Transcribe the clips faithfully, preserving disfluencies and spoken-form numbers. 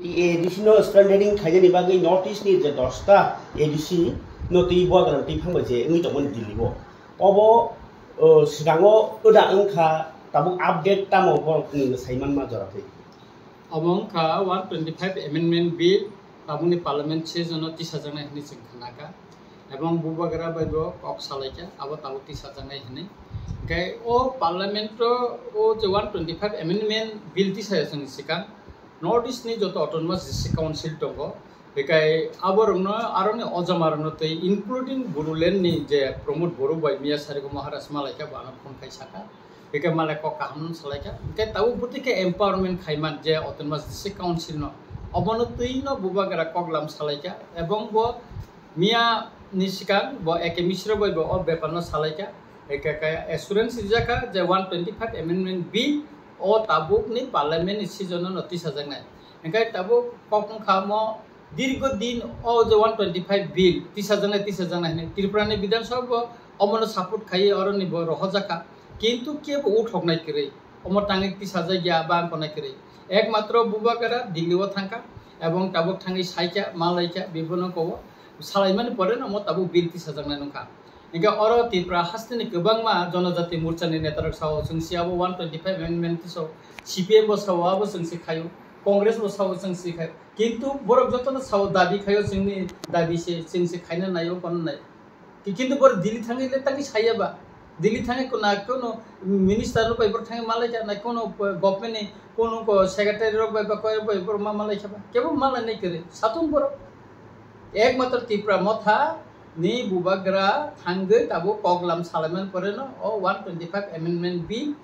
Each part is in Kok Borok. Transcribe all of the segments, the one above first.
A D C no strengthening khainani bagwi North East ni je dosta A D C no twi buagra twi phangbai je wngwi tongmani Delhi o. Obo, o, sikango oda wngkha tabuk update tamo borok ni saimanma jora twi. Obo wngkha one twenty-five amendment bill tabukni parliament session o tisajaknai hinwi chwng khnakha. Ebong bubagra bai bo kok salaikha, abo tabuk tisajaknai hinwi. Hwnkhe o parliament o, o je one twenty-five amendment bill tisaya chwng sikang North East ni joto autonomous district council tongo, hwnkhe aborokno aroni ojamarokno tei including Bodoland ni je Pramod Borok bai miya sarigo Maharaj malaikha bo ano phone khai saka. Hwnkhe malai kok kaham salaikha. Hwnkhe tabuk bwtwi khe empowerment khaiman je autonomous district council no. Obono twi no bubagra koklam salaikha. Ebong bo miya ni sikang bo A K Mishra bai bo o bepar no salaikha. Hwnkhe khe assurance rijakha je one twenty-five amendment bill o tabuk ni parliament ni session no tisajaknai. Hwnkhe tabuk kok wngkha omo Dirgo din o je one twenty-five bill tisajaknai, tisajaknai hinwi Tripura ni Bidhan Sabha bo omono support khaiwi oroni bo rohojakha, kintu kebo uthoknai kwrwi, omo tangwi tisajakya ba wngkoknai kwrwi. Ekmatro bubagra Delhi o thangkha ebong tabuk thangwi saikha, malaikha, bibono kobo salaimani pore no omo tabuk bill tisajaknai nungkha. Hingke oro Tripura hasteni kwbangma Jonojati Morchani netarok sao chwng si abo one twenty-five amendment tiso, C P M bo sao abo chwng si khaio, Congress bo sao chwng si khaio. Kintu borok jotono sao dabi khaio chwngni dabi se chwng se khaina naio kono nai. Ki-, kintu borok Delhi thangwi le tangwi saiya ba. Delhi thangwi ko na kono minister rok bai borok thangwi malai kha na kono government ni kono ko secretary rok bai ba koi rok bai borok ma malai kha ba. Kebo malai nai kwrwi. Satung borok. Ekmatro Tipra Motha ni bubagra thangwi tabuk koklam salaiman pore no o one twenty-five amendment bill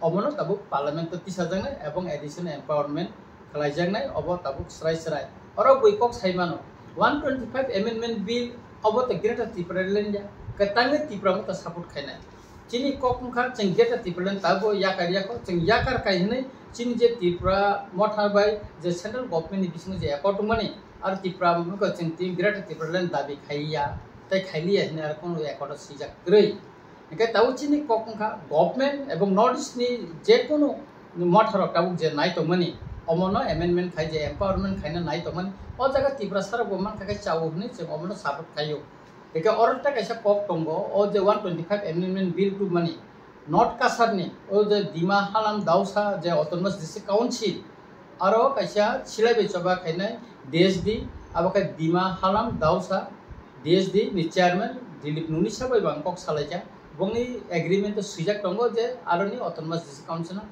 omono tabuk parliament o tisajaknai ebong additional empowerment khlaijaknai, obo tabuk srai srai. Oro bui kok sai mano, one twenty-five amendment bill obo to Greater Tipraland ya, kwtangwi Tipra Motha support khainai. Chini kok wngkha chwng Greater Tipraland tabuk yakar yakho, chwng yakar kai hwnwi chini je Tipra Motha bai je central government ni bisingo je accord wngmani, aro Tipra wngkha chwng tini Greater Tipraland dabi khaiya, tei khailiya hwnwi aro kono accord o swijak kwrwi. Hingke tabuk chini kok wngkha government ebong North East ni je kono motha rok tabuk je nai tongmani, omono amendment khai je empowerment khaina nai tongmani, o jaga Tiprasa rok bo mankha khe chao hwnwi chwng omono support khaio. Hingke oro ta kaisa kok tongo, o je one twenty-five amendment bill tubmani, North Cachar ni o je Dima Halam Dausa je Autonomous District Council, aro kaisa silai bai choba khainai D S D, abo khe Dima Halam Dausa D S D ni chairman Dilip Nunisa bai bo ang kok salaikha. Bongni agreement o swijak tongo je aroni Autonomous District Council no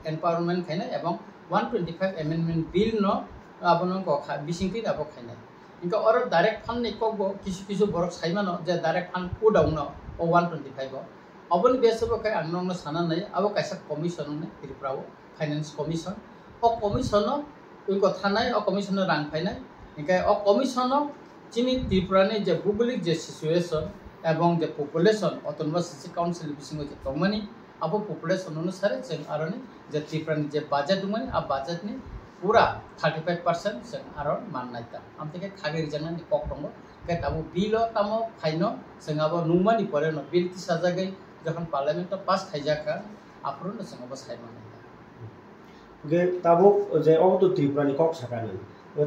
empowerment khainai ebong one twenty-five amendment bill no abono kok kha, bisingtwi abo khainai. Hingke oro direct fund ni kok bo kisu kisu borok sai mano je direct fund put down no o one twenty-five o. Oboni base bo khe ang nokno sana nai, abo kaisa commission wngkha Tripura o, Finance Commission. O commission no twi ko thanai, o commission no rang phainai. Hingke o commission no chini Tripura ni je bubulik je situation ebong je population Autonomous District Council bisingo je tongmani, abo population onusare chwng aroni je Tripura ni je budget wngmani, a budget ni pura thirty five percent chwng aro mannai ta. Amtwi khe khagwi rijaknani kok tongo. Khe tabuk bill o tamo phaino chwng abo nungmani pore no bill tisajagwi jokhon parliament o pass khaijak kha, aphuru no chwng abo sai mannai ta. Hingke tabuk je obo to Tripura ni kok sakha nang.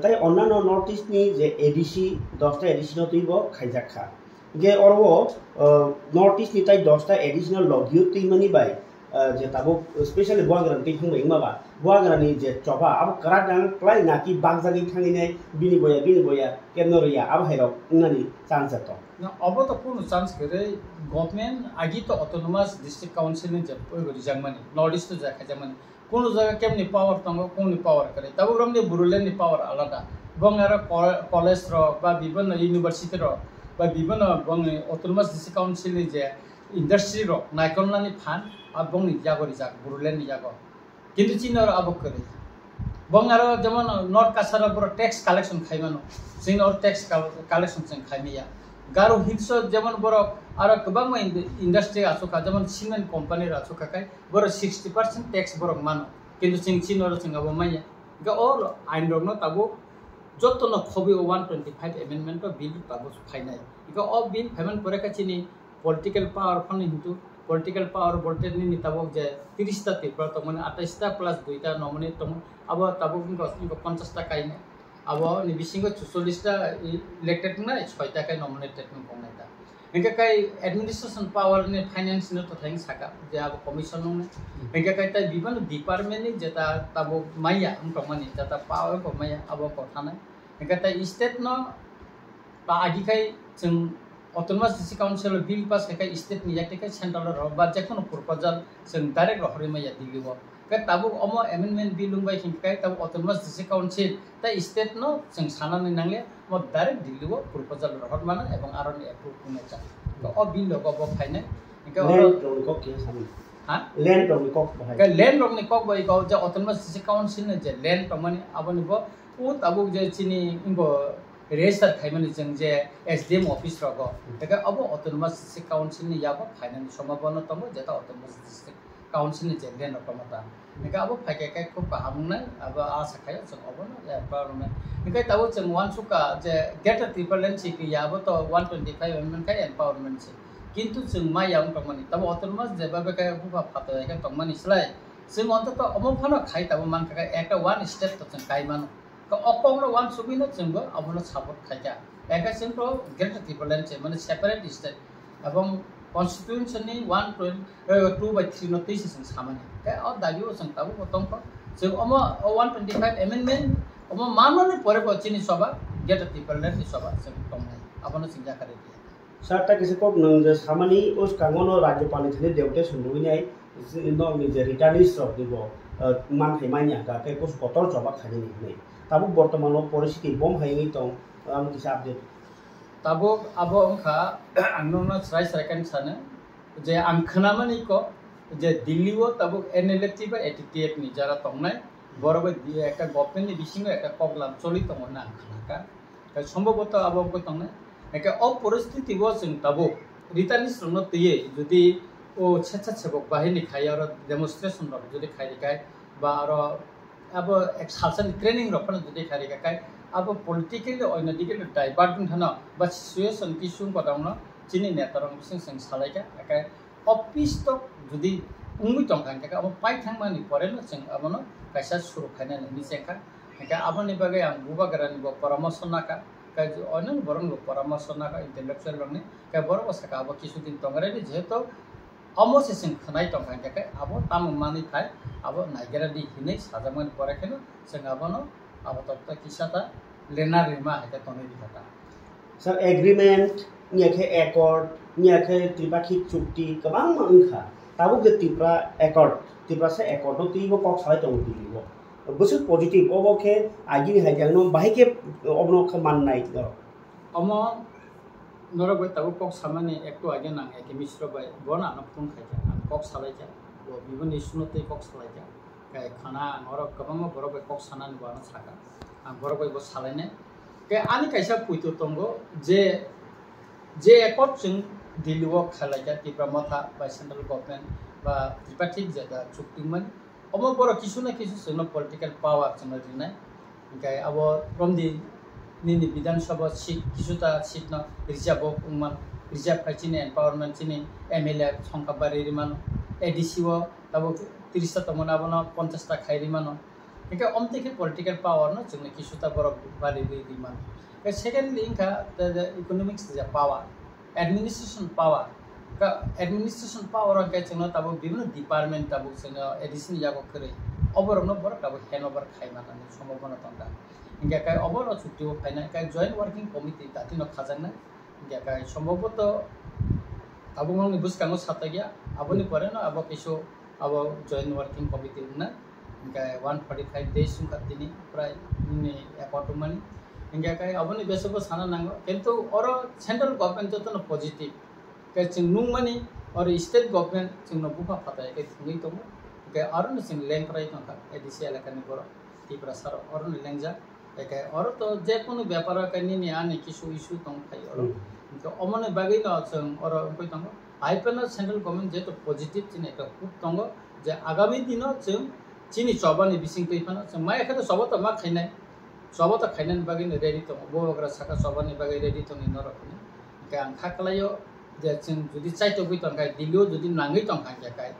Tei onnano North East ni je A D C, dosta A D C no twi bo khaijak kha. Hingke oro o, uh, North East ni tai dosta A D C no logio twi mani bai, uh, je tabuk specially Bubagra twi thang bai wngma ba, Bubagra ni je choba abo kwrak nang klai na ki bakjagwi thangwi nai bini boya, bini boya kemno rwya abo hai rok wngnani chance tong. Na, obo to kunu chance kwrwi, government agi to Autonomous District Council ni je poi bo rijak mani, North East to je khaijak mani. Kunu jaga kemni power tongo, kunu power kwrwi. Tabuk romni Bodoland ni power alada. Bong aro co-, college rok ba bibinno university rok ba bibinno bongni Autonomous District Council ni je industry rok naikolnani phan, a bongni yago rijak, Bodoland ni yago. Kintu chini oro abo kwrwi. Bong aro jemon North Cachar o borok tax collection khai mano. Chini oro tax col-, collection chwng khai maya. Garo Hills o jemon borok aro kwbangma ind-, industry achukha, jemon cement company rok achukha khai, borok sixty percent tax borok mano, kintu chwng chini oro chwng abo manya. Hingke o ain rokno tabuk jotono khobwi o one twenty-five amendment o bill tabuk phainai. Hingke o bill phaiman pore khe chini political power phano hintu political power bolte nini tabuk je tiris ta Tripura tongmani, atais ta plus dui ta nominate tongmani, Abo tabuk wngkha, wngkha ponchash ta kainai. Abo ni bisingo chuchollish ta elected wngnai, soi ta khe nominated wng tongnai ta. Hingkhe kai administration power ni finance no to thang saka je abo commission wngnai. Hingkhe kai tai bibano department ni jeta tabuk maya wng tongmani, jeta power ko maya abo kothanai. Hingkhe tai state no ba agi khai chwng Autonomous District Council o bill pass khai khai state ni yakti khai central o rw ba jekono proposal chwng direct rohorwi maya Delhi o. Khe tabuk omo amendment bill wngbai hingkhe tabuk Autonomous District Council tei state no chwng sanani nangle, omo direct Delhi o proposal rohor mano ebong aroni approve wngnai ta. Khe o bill rogo bo phainai. Hingkhe oro Land rokni kok khe samani. Ha? Land rokni kok bahai. Khe land rokni kok bai kok je Autonomous District Council ni je land tongmani aboni bo o tabuk je chini wngbo register khaimani chwng je S D M office rogo. Hingkhe abo Autonomous District Council ni yago phainani somo bono tongo jeta Autonomous District Council ni je land rok tongma ta. Hingkhe abo phaikhe khe khub kaham wngnai, abo asa khaio chwng obono empowerment. Hingkhe tabuk chwng uansukha je Greater Tipraland si ya abo to one twenty five amendment khai empowerment se. Kintu chwng maya wng tongmani, tabuk Autonomous je babe khe bupha phato ya khe tongmani slai. Chwng ontoto omo phano khai tabuk mankha khe ekta one state to chwng kai mano. Khe o kokno uansugwino chwngbo abono support khaikha. Hingkhe chwng to Greater Tipraland se mane separate state. Ebong constitution ni one twenty, eh, two by three no twi se chwng samani. Khe o dabi o chwng tabuk bo tongkha. Chwng omo o one twenty five amendment omo manmani pore bo chini soba, Greater Tipraland ni soba chwng tongnai. Abono chwng yakarwi di. Sir, ta kisa kok nwng je samani o swkango no Rajyapal ni thani deputation rwinai, nokni je returnees rok ni bo, eh, manthai manya ka, tei kusu kotor choba khainani hinwi. Tabuk bortoman o poristiti bom hai wngwi tong, ang kisa update. Tabuk abo wngkha, ang nokno chwrai chwrai khe sano je ang khwnamani kok je Delhi o tabuk N L F T ba A T T F ni jara tongnai, borok bai di-, ekta government ni bisingo ekta koklam choli tongo hwnwi ang khnakha. Khe somboboto abo wngwi tongnai. Hingkhe o poristiti o chwng tabuk returnees rokno twiwi jodi o swecha sebok bahini khai oro demonstration rok jodi khai rikha ba aro abo ek salsani training rok phano jodi khai rikha khai abo politically oino dike divert wng thano ba situation kisu wng kodongno chini neta rok bising chwng salaikha. Hingkhe office to jodi wngwi tongkha hingkhe abo paithangmani pore no chwng abono kaisa suru khainani hinwi chengkha. Hingkhe aboni bagwi ang bubagrani bo poramoso nakha, tei onek borokni bo poramoso nakha intellectual rokni, tei borok bo sakha abo kisu din tongrai di, jehetu omo se chwng khwnai tongkha, hingkhe khe abo tamo manwi phai abo naigra di hinwi sajakmani pore kheno chwng abono abo tokta kisa ta lena rima hai khe tonwi rikha ta. Sir, agreement, wngya khe accord, wngya khe tripakhik chukti kwbangma wngkha. Tabuk je Tripura accord, Tiprasa accord no twibo kok salai tongo Delhi o. Bwswk positive, obo khe agini hai jang no bahai khe obono khe mannai norok. Omo norok bai tabuk kok samani ektu age nang eke misro bai, bono ano phone khaikha, ang kok salaikha, bo biboni issue no twi kok salaikha. Kai khana ang oro kwbangma borok bai kok sanani bo ano sakha. Ang borok bai bo salainai. Kai ani kaisa puitu tongo je, je accord chwng Delhi o khalaikha Tipra Motha bai central government ba tripartite jeta chukti mani. Omo borok kisu na kisu chwngno political power chwngno rinai. Hingkhe abo romdi nini Bidhan Sabha seat, kisuta seat no reserve bo wngmano, reserve khai chini empowerment chini M L A songkha bari rimano, A D C o tabuk tris ta tongmani abono ponchash ta khai rimano. Hingkhe omtwi khe political power no chwngno kisuta borok bari ri rimano. Hingkhe secondly wngkha the, the economics the power. Administration power, ka administration power o khe chwngno tabuk bibhinno department tabuk chwngno A D C ni yago kwrwi, oborokno borok tabuk handover khaima nani sombhabona tongkha. Hingkhe kai oborok chukti o phainai, kai joint working committee datino khajaknai, hingkhe kai sombhabota tabuk nokni bwskango satok ya, aboni pore no abo kisu abo joint working committee wngnai, hingkhe one forty five days wngkha tini prai nini accord wngmani. Hingkhe kai aboni besebo sana nango, kintu oro central government jotono positive. Khe chwng nukmani oro state government chwngno bupha phatai khe thwngwi tongo. Hingkhe arono chwng lengkrai tongkha A D C elakani borok, Tiprasa rok orono lengjak. Hingkhe oro to jekunu beparo khe nini ani kisu issue tong phai oro. Hmm. Hingkhe omoni bagwino chwng oro wngwi tongo. Hai phano central government jeto positive chini ekta hope tongo je agami dino chwng chini chobani bising twi phano chwng mai khe to choba to ma khainai. Choba to khainani bagwino ready tongo. Bubagra saka chobani bagwi ready tongwi norok hwnwi. Hingkhe ang kha kwlaio je chwng jodi chaitogwi tongkha, Delhi o jodi nangwi tongkha hingkhe kai,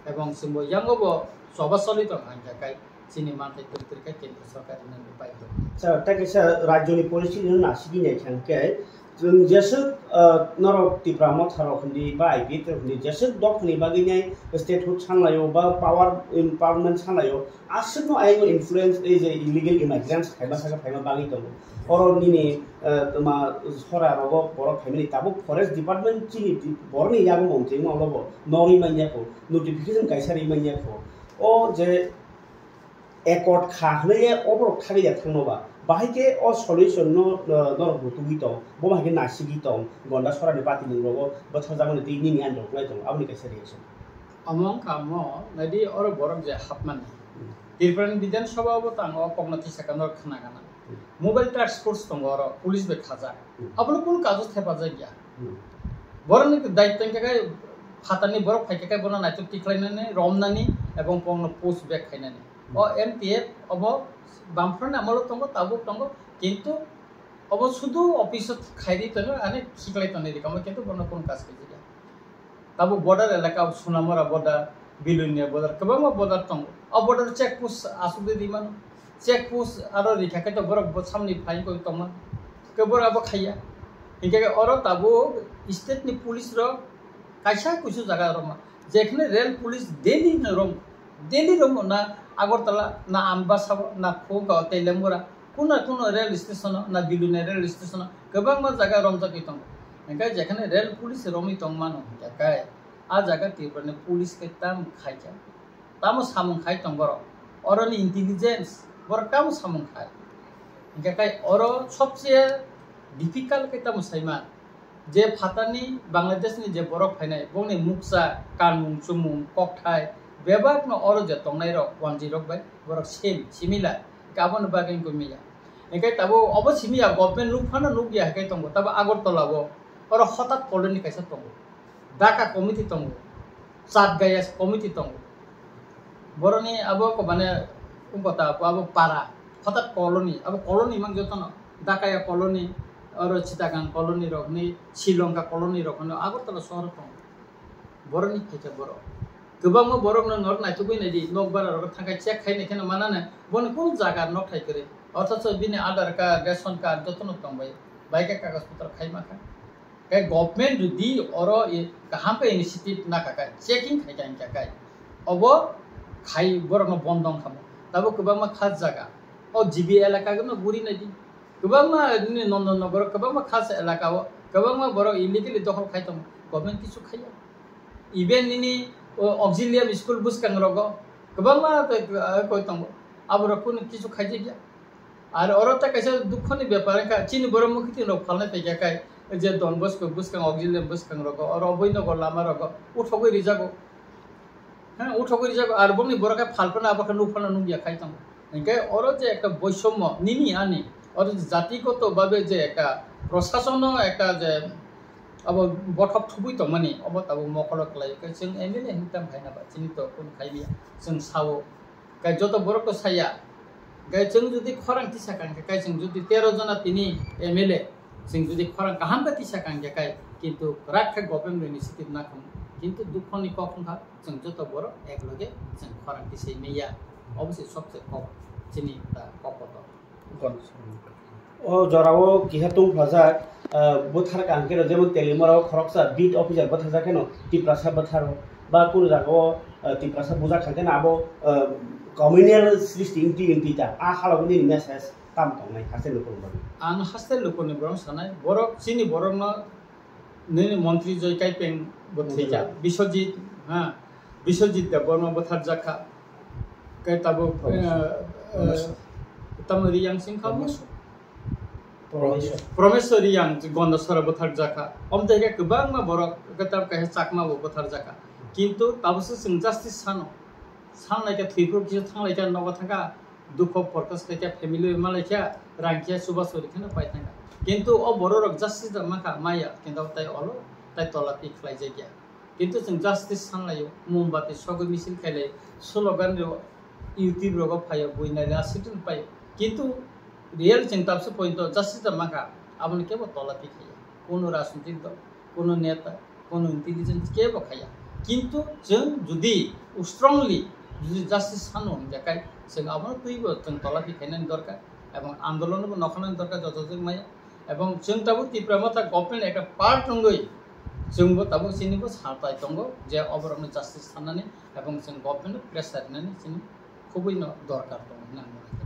ebong chwngbo yango bo choba choli tongkha hingkhe kai, chini manthai twrwi twrwi khe kendro sorkar rwnani baidhyo. Sir, tei kaisa rajyoni policy no nasigwi nai kha hwnkhe, chwng jeswk, ah, norok Tipra Motha rok hwnwi ba I P F rok hwnwi jeswk dophani bagwi nai statehood sanlaio ba power empowerment sanlaio, aswkno ayang influence ei je illegal immigrants khaima sakha phaima bagwi tongo. Oro nini, ah, tma sora rogo borok phaimani tabuk forest department chini borokni yago mong tongma olobo nogwi manya kho, notification kaisa ri manya kho. O je accord kha hwnwi oborok thagwi ya thangno ba. Bahai khe o solution no, uh, norok bo tugwi tong, bo bahai khe nasigwi tong, Gonda Sorani party ni rogo bwtharjakmani twi nini ani rok lai tong, aboni kaisa reaction. Omo wngkha omo, naidi oro borok je hapmani. Hmm. Tripura ni Bidhan Sabha bo tang o kokno tisa khe norok khna gana. Hmm. Mobile task force tongo oro, police bai khajak. Hmm. Abono kunu kajo thepajak ya. Hmm. Borokni daityo hwnkhe khe phatarni borok phaikhe khe bono naithok tikhlainani, romnani, ebong bongno push back khainani. O M T F obo Bamfront amolo tongo, tabuk tongo, kintu obo sudu office o khairi tongo, ani khiklai tongnai rikamo, kintu bono kunu kaj khaijak ya. Tabuk border elaka, Sonamura border, Bilonia border, kwbangma border tongo. O border check post aswk di rimano. Check post aro rikha khe to borok bo samni phai koi tongma. Khe borok abo khaiya. Hinkhe oro tabuk state ni police rok kaisa kuisu jaga roma. Jekhne rail police daily no rom, daily rom na Agartala, na Ambasa, na Khuga, Teliamura, kuna kuna rail station o, na Bilonia rail station o, kwbangma jaga romjagwi tongo. Hinkhe jekhne rail police romwi tongmano hinkhe kai, a jaga Tripura ni police khe tam khaikha. Tamo samung khai tong borok. Oroni intelligence, borok tamo samung khai. Hinkhe kai oro sobse difficult khe tamo saiman. Je phatarni Bangladesh ni je borok phainai, bongni muksa, kanmung, chumung, kokthai, bebakno oro je tongnai rok, wanjwi rok bai, borok same, similar. Hinkhe aboni bagwi wngkha miya. Hinkhe tabuk obo simiya, government nuk phano nuk ya hinkhe tongo, tabuk Agartala o, oro hotat colony kaisa tongo. Dhaka committee tongo, Chath Gaya committee tongo. Boroni abo ko mane wngkha ta abo para, hotat colony, abo colony mang jotono, Dhakaya colony, oro Chittagong colony rokni, Sri Lanka colony rokno Agartala sohor tongo. Boroni phaikha borok. Kwbangma borokno norok naithogwi naidi, nokbara rok thangkha check khainai kheno manane, boni kunu jaga nokthai kwrwi. Othocho bini Aadhaar card, ration card jotono tongbai, baikhe kagoj potro khaima kha. Khe government jodi oro i-, kaham khe initiative na kha khe, checking khai kha hinkha khe, obo khai borokno bondo wngkha mo. Tabuk kwbangma khas jaga, o G B elaka no guri naidi. Kwbangma nini Nondon Nogor o kwbangma khas elaka o kwbangma borok illegally dokhol khai tongo, government kichu khaiya. Even nini, o, auxilium school bwskang rogo kwbangma, eh, koi tongo, aborok kunu kichu khaijakya. Ar oro ta kaisa dukhoni bepar wngkha, chini borok mwkhwtwng rok phalnai paikha khai, je Don Bosco bwskang, auxilium bwskang rogo, oro Aboi Nogor lama rogo uthogwi rijago. Hang uthogwi rijago, ar bongni borok khe phal phano abo khe nuk phano nukya khai tongo. Hinkhe oro je ekta boisommo nini ani, oro je jatigoto babe je ekta proshasono ekta je abo bothop thubui tongmani, obo tabuk mokolo kwlai. Khe chwng M L A hwn tam khaina ba, chini to kunu khai maya, chwng sao. Khe joto borok to saya. Khe chwng jodi khorang tisa kang khe, khe chwng jodi tero jona tini M L A, chwng jodi khorang kaham khe tisa kang khe, khe kintu rak khe government initiative na khamu, kintu dukhoni kok wngkha, chwng joto borok ek loge chwng khorang tisai maya. Obo se sobse kok, chini ta kok kotor. O jorao kiha tungphajak, ah, bwthar kang khe, jemon Teliamura o khoroksa beat officer bwtharjak kheno Tiprasa bwtharo, ba kunu jagao, ah, Tiprasa bujak kha kheno abo, ah, communal srishti wngtwi wngtwi ta, a halao nini message tamo tongnai haste lukurok bagwi? Ang haste lukurokni borok sanai, borok chini borokno nini montri Joy Kaipeng bo Montri thwikha, Joy. Biswajit, ha, Biswajit Debbarma bwtharjakha. Khe tabuk, Prameswar. Eh, eh, Prameswar. Tamo Riyang sing kha? Prameswar. Prameswar. Prameswar Riyang Gondasora bwtharjakha. Omo tei khe kwbangma borok, khe tabuk kaisa Chakma bo bwtharjakha. Kintu tabukse chwng justice sano. Sanlai khe thwiphru kisa thanglai khe nogo thangkha. Dukho porkos khe khe family bai malai khe rang khe chubachu ri kheno pai thangkha. Kintu o borok rok justice da mankha maya, kintu tai olo, tai tola pi khlai jakya. Kintu chwng justice sanlaio, mombati sogwi misil khailai, slogan rw YouTube rogo phaio, buina rw accident paio. Kintu real chwng tabse point o justice da mankha, aboni kebo tola pi khaiya. Kono rajnitik dol, kono neta, kono intelligence kebo khaiya. Kintu chwng jodi strongly Jodi justice sano hingkha kai, chwng abono twibo chwng tolapi khainani dorkar, ebong andolono bo nokhanani dorkar joto jwk maya, ebong chwng tabuk Tipra Motha government ekta part wngwi chwngbo tabuk chini bo satai tongo je oborokno justice sanani ebong chwng government no pressure rinani chini khubui no dorkar tongo hinwi ang mano.